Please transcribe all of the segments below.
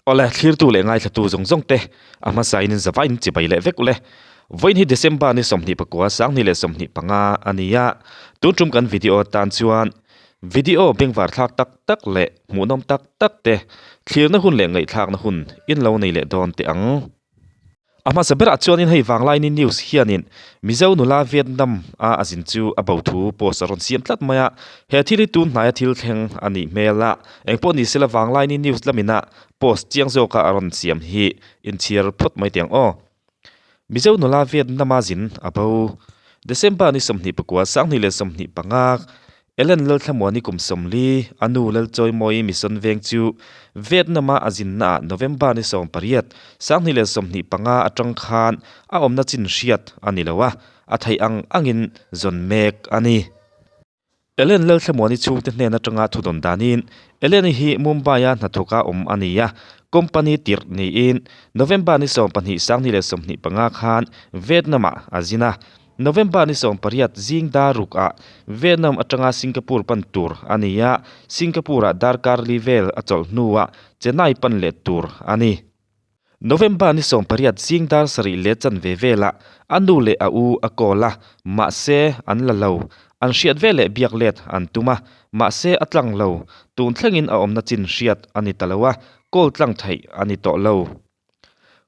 Awle, thlirtu leh ngaithlatu zawng zawng te a hmasain in zavain chibai leh vek ule. Vawiin hi December ni 24 2025 a ni a, tun tum kan video tan chuan video bengvar thlak tak tak leh hmuhnawm tak tak te thlirna hun leh ngaihthlakna hun in lo nei leh dawn teh ang. A hmasa berah chuanin hei Vanglaini News hianin Mizo nula Vietnam a a zin chu a bo thu post a rawn siam tlat mai a, he thil hi tun hnaia thil thleng a nih hmel a, engpawh ni sela Vanglaini News lamina post chiang zawka a rawn siam hi inchhiar phawt mai teh ang aw. Mizo nula Vietnam a zin a bo December ni 24 2025 Ellen Lalthlamuani kum 40, a nu Lalchawimawi Mission Veng chu Vietnam-a a zinnaah November ni 18, 2025 atang khan a awmna chin hriat a ni lo a, a theih ang angin zawn mek a ni. Ellen Lalthlamuani chhungte hnen atanga thudawn danin Ellen-i hi Mumbai-a hnathawka awm a ni a, company tirh niin November ni 12, 2025 khan Vietnam-ah a zin a. November ni 18 zing dar ruk ah Vietnam atanga Singapore pan tur a ni a, Singapore ah darkar li vel a chawlh hnuah Chennai pan let tur a ni. November ni 18 zing dar sarih leh chanve velah a nu leh a u a call a, mahse an la lo. An hriat veleh biak let an tum a, mahse a tlang lo. Tun thlengin a awmna chin hriat a ni ta lo a, call tlang theih a ni tawh lo.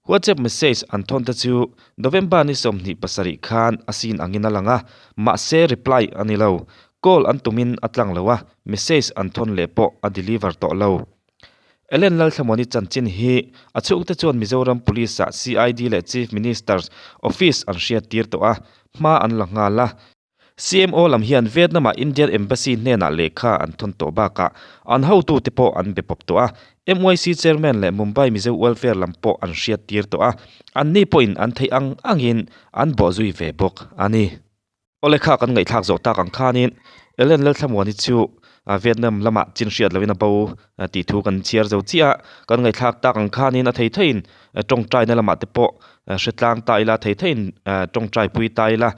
WhatsApp message an thawn te chu November ni 27 khan a sin angin a lang a, mahse reply a ni lo. Call an tumin a tlang lo a, message an thawn leh pawh a deliver tawh lo. Ellen Lalthlamuani chanchin hi a chhungte chuan Mizoram Police-ah CID leh Chief Minister's Office an hriattir tawh a, hma an la nghal a. CMO lam hian Vietnam-ah Indian Embassy hnenah lehkha an thawn tawh bakah an hotute pawh an be pawp tawh a, MYC Chairman leh Mumbai Mizo Welfare lam pawh an hriattir tawh a, anni pawhin an theih ang angin an bawhzui ve bawk a ni. Aw lehkha kan ngaihthlak zawh tak ang khanin Ellen Lalthlamuani chu Vietnam lamah chin hriat loin a bo tih thu kan chhiar zo chiah a, kan ngaihthlak tak ang khanin a thei theiin tawngtaina lamah te pawh hretlang ta ila, thei theiin tawngtaipui ta ila.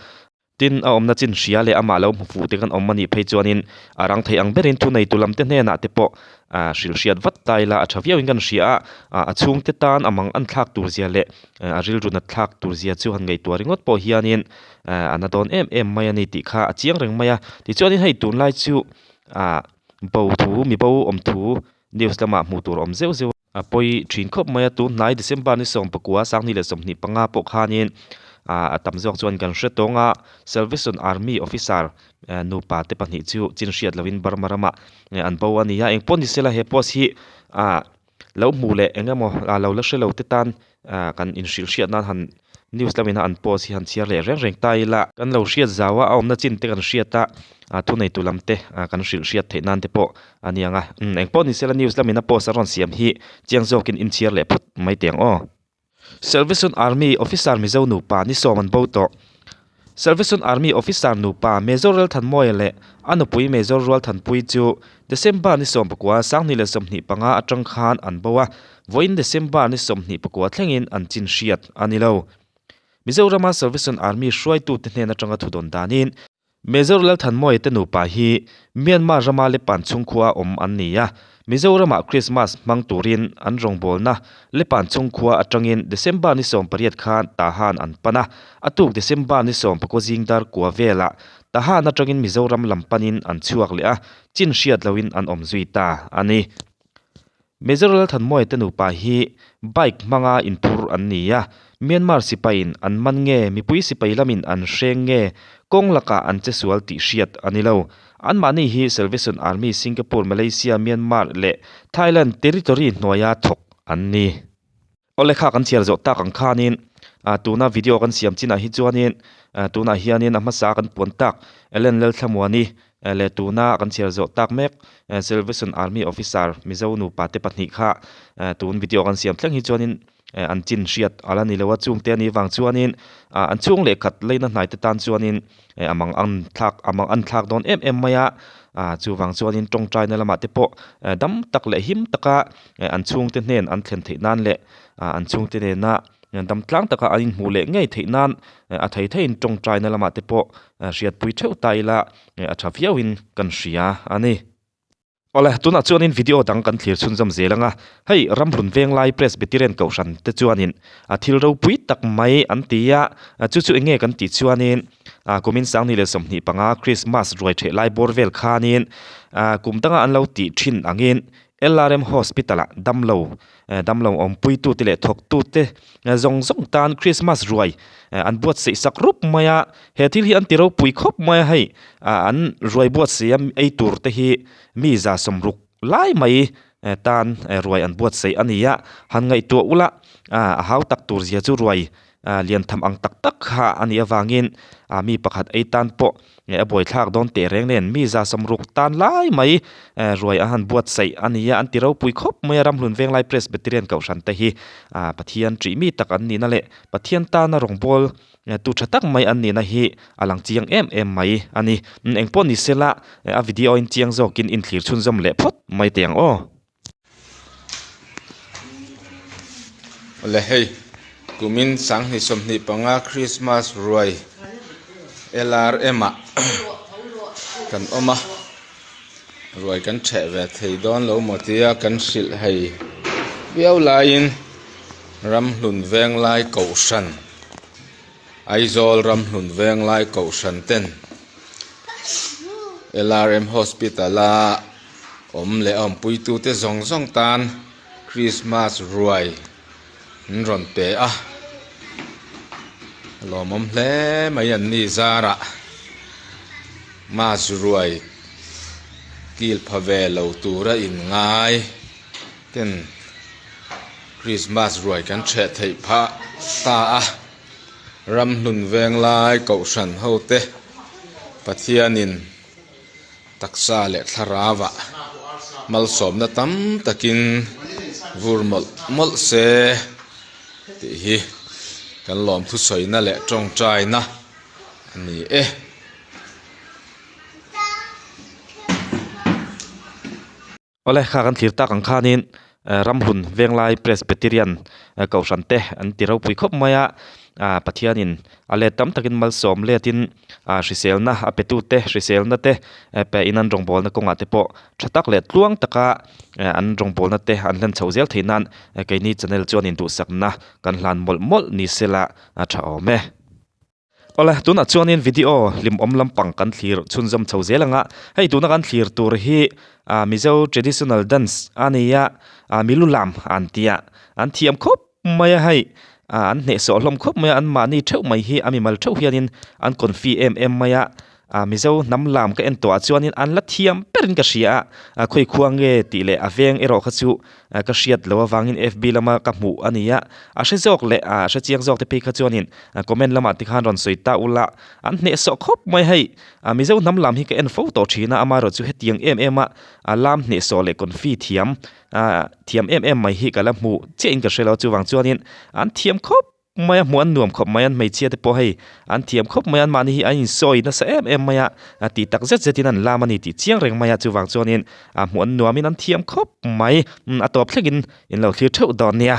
Tin, a awmna chin hria leh amah lo hmu fuh te kan awm a nih phei chuanin a rang thei ang berin thuneitu lam te hnenah te pawh hrilh hriat vat ta ila a tha viauin kan hria a, a chhungte tan a mang an thlak tur zia leh a rilru nat thlak tur zia chu han ngaihtuah ringawt pawh hianin a na dawn em em mai a ni tih kha a chiang reng mai a. Tichuanin hei tunlai chu bo thu mi bo awm thu news lamah hmuh tur a awm zeuh zeuh a. A pawi thin khawp mai a, tun hnai December ni 19 2025 pawh khanin a tam zawk chuan kan hre tawng a, Salvation Army officer nupa te pahnih chu chin hriat loin Burma ramah an bo a ni a, engpawh ni sela he post hi lo hmuh leh eng emaw lo la hre lo te tan kan inhrilh hriat nan han news lamina an post hi han chhiar leh reng reng ta ila. Kan lo hriat zau a, a awmna chin te kan hriat a, thuneitu lam te kan hrilh hriat theih nan te pawh a ni ang a. Engpawh ni sela news lamina post a rawn siam hi chiang zawkin inchhiar leh phawt mai teh ang aw. Salvation Army officer Mizo nupa ni sawm an bo tawh. Salvation Army officer nupa Major Ralthanmawia leh a nupui Major Rualthanpui chu December ni 19 2025 atang khan an bo a, vawiin December ni 24 thlengin an chin hriat a ni lo. Mizorama Salvation Army hruaitute hnen atanga thudawn danin Major Lalthanmawia te nupa hi Myanmar rama Lepan chhungkhua awm an ni a, Mizoramah Krismas hmang turin an rawngbawlna Lepan chhungkhua atangin December ni 18 khan Tahan an pan a, a tuk December ni 19 zing dar kua velah Tahan atangin Mizoram lam panin an chhuak leh a, chin hriat loin an awm zui ta a ni. Major Lalthanmawia te nupa hi bike hmanga inphur an ni a, Myanmar sipaiin an man nge, mipui sipai lamin an hreng nge, kawng lakah an che sual tih hriat a ni lo. Anmahni hi Salvation Army Singapore, Malaysia, Myanmar leh Thailand territory hnuaia thawk an ni. Aw lehkha kan chhiar zawh tak ang khanin tuna video kan siam chinah hi chuanin tunah hianin a hmasa kan puan tak Ellen Lalthlamuani leh tuna kan chhiar zawh tak mek Salvation Army officer Mizo nupa te pahnih kha tun video kan siam thleng hi chuanin an chin hriat a la ni lo a, chungte a nih vang chuanin an chhung leh khat leina hnai te tan chuanin a mang an thlak a mang an thlak dawn em em mai a, chuvang chuanin tawngtaina lamah te pawh dam tak leh him taka an chhungte hnen an thlen theih nan leh an chhungte nena dam tlang taka an inhmuh leh ngei theih nan a thei theiin tawngtaina lamah te pawh hriatpui theuh ta ila a tha viauin kan hria a ni. Awle, tunah chuanin video dang kan thlir chhunzawm zel ang a, hei Ramhlun Venglai Presbyterian Kohhran te chuanin a thil ropui tak mai an ti a, chu chu eng nge kan tih chuanin kumin Sangni leh 25 Christmas ruai theh lai bawr vel khanin kum danga an lo tih thin angin LRM Hospital ah damlo damlo awmpuitute leh thawktute zawng zawng tan Christmas ruai an buatsaih sak rup mai a, he thil hi an ti ropui khawp mai a hei an ruai buatsaih a ei tur te hi mi za sawmruk lai mai tan ruai an buatsaih a ni a, han ngaihtuah ula a hau tak tur zia chu ruai lian tham ang tak tak kha a nih avangin mi pakhat ei tan pawh a buaithlak dawn teh reng nen mi za sawmruk tan lai mai ruai a han buatsaih a ni a, an ti ropui khawp mai a Ramhlun Venglai Presbyterian Kohhran te hi Pathian ṭih mi tak an nihna leh Pathian tana rawngbâwl tu ṭha tak mai an nihna hi a lang chiang em em mai a ni. Engpawh ni sela a video in chiang zawkin inthlir chhunzawm leh phawt mai teh ang aw. Awle hei kumin 2025 Christmas ruai LRM ah kan awm a ruai kan theh ve thei dawn lo maw tia kan hrilh hei viau laiin Ramhlun Venglai Kohhran Aizawl Ramhlun Venglai Kohhran ten LRM Hospital a Awm leh awmpuitute zawng zawng tan Krismas ruai an rawn pe a, a lawmawm hle mai an ni zarah Mas ruai kil pha ve lo tura inngai ten Krismas ruai kan ṭheh theih phah ta a, Ramhlun Venglai Kohhran hote Pathianin. Taksa leh thlarauah malsawmna tam takin vur mawlh mawlh se tih hi kan lawmthu sawina leh tawngtaina a ni e. Awle kha kan thlir tak ang khanin Ramhlun Venglai Presbyterian Kohhran te an ti ropui khawp mai a, Pathianin a let tam takin malsawm letin hriselna a petu te hriselna te pe in an rawngbawlna kawngah te pawh tha tak leh tluang taka an rawngbawlna te an hlen chhoh zel theih nan keini channel chuan induhsakna kan hlan mawlh mawlh ni sela a tha awm e. Awle, tunah chuanin video hlimawm lampang kan thlir chhunzawm chho zel ang a, hei tuna kan thlir tur hi ah Mizo traditional dance a ni a, ah milu lam an ti a, an thiam khawp mai a hei, ah an hnehsawh hlawm khawp mai a, an mahni theuh mai hi a mimal theuh hianin an confi em em mai a, ah Mizo hnam lam ka en tawh ah chuanin an la thiam berin ka hria a, ah khawi khua nge tih leh a veng erawh kha chu Ka hriat loh avangin FB lama ka hmuh a ni a, a hre zawk leh a hre chiang zawk te phei kha chuanin comment lamah te khan rawn sawi ta ula, an hnehsawh khawp mai hei. Mizo hnam lam hi ka en fo tawh thin a, amaherawh chu hetiang em em a lam hnehsawh leh confi thiam thiam em em mai hi ka la hmuh chiahin ka hre lo, chuvang chuanin an thiam khawp. Mai a hmuh an nuam khawp mai an hmeichhia te pawh hei an thiam khawp mai an mahni hi an insawi nasa em em mai a tih tak zet zetin an lam a ni tih chiang reng mai a chuvang chuanin a hmuh an nuamin an thiam khawp mai a tawp thlengin in lo thlir theuh dawn nia.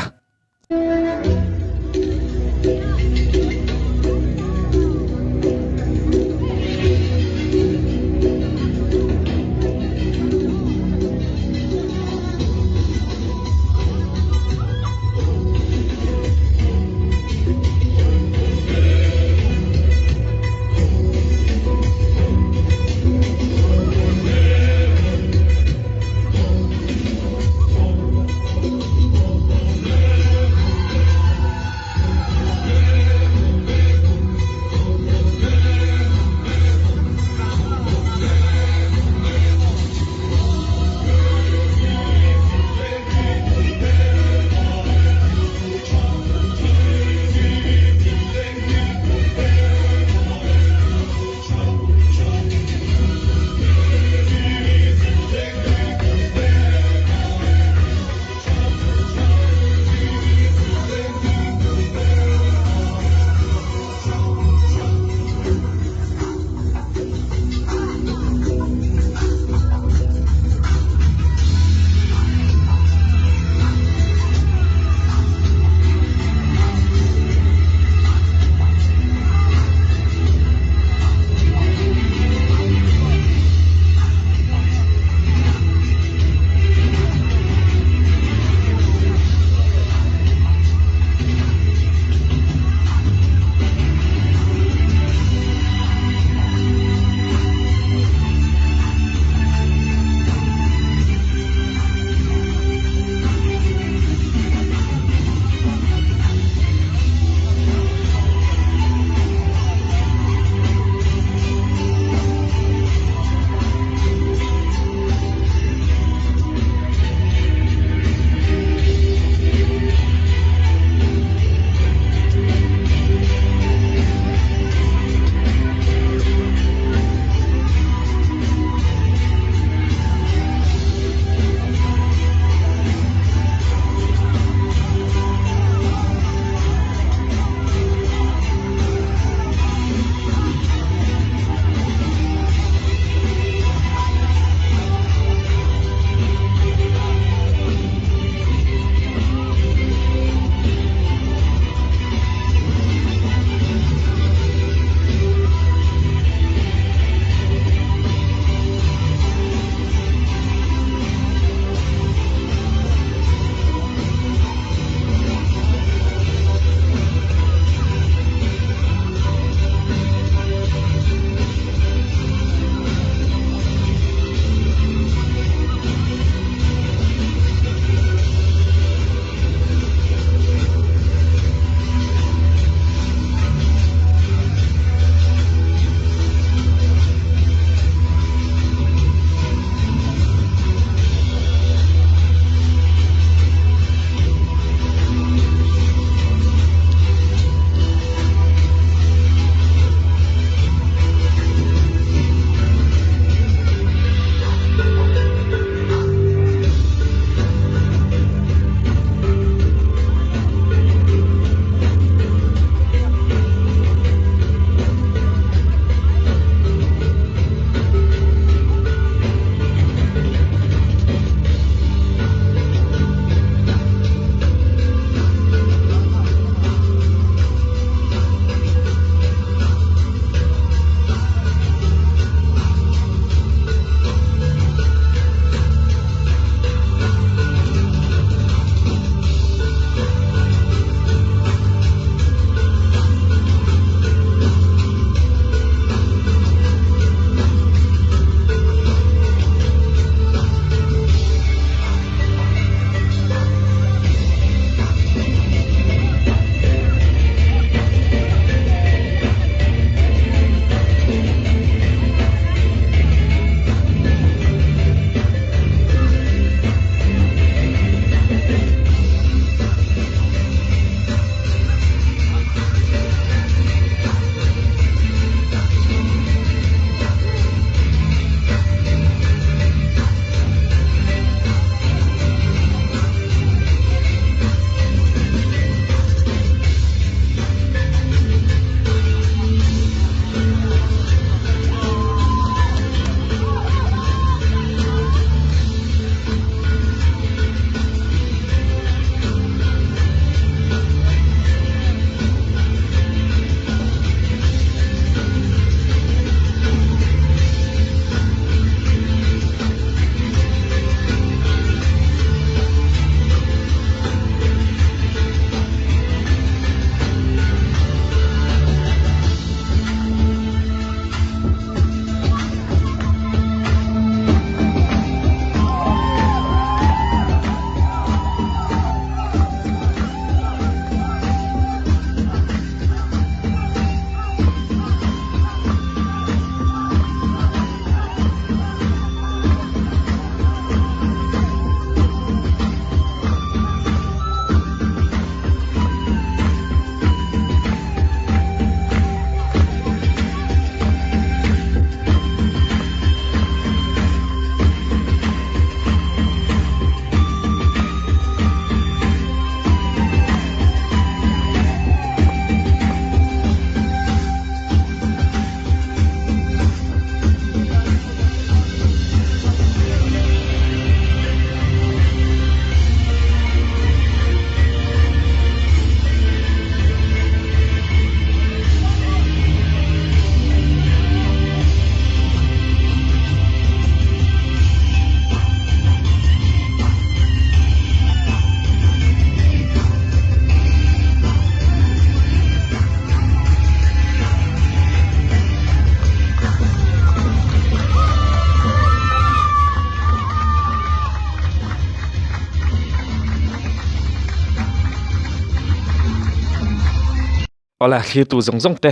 Awle, thlirtu zawng zawng te,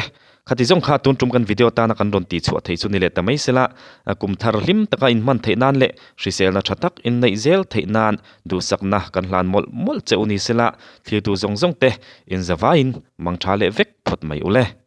khati zawng kha tun tum kan video tana kan rawn tih chhuah theih chu ni leh ta mai sela, kum thar hlim taka inhman theih nan leh hriselna tha tak inneih zel theih nan duhsakna kan hlan mawlh mawlh che u ni sela, thlirtu zawng zawng te inzavaiin mangtha leh vek phawt mai ule.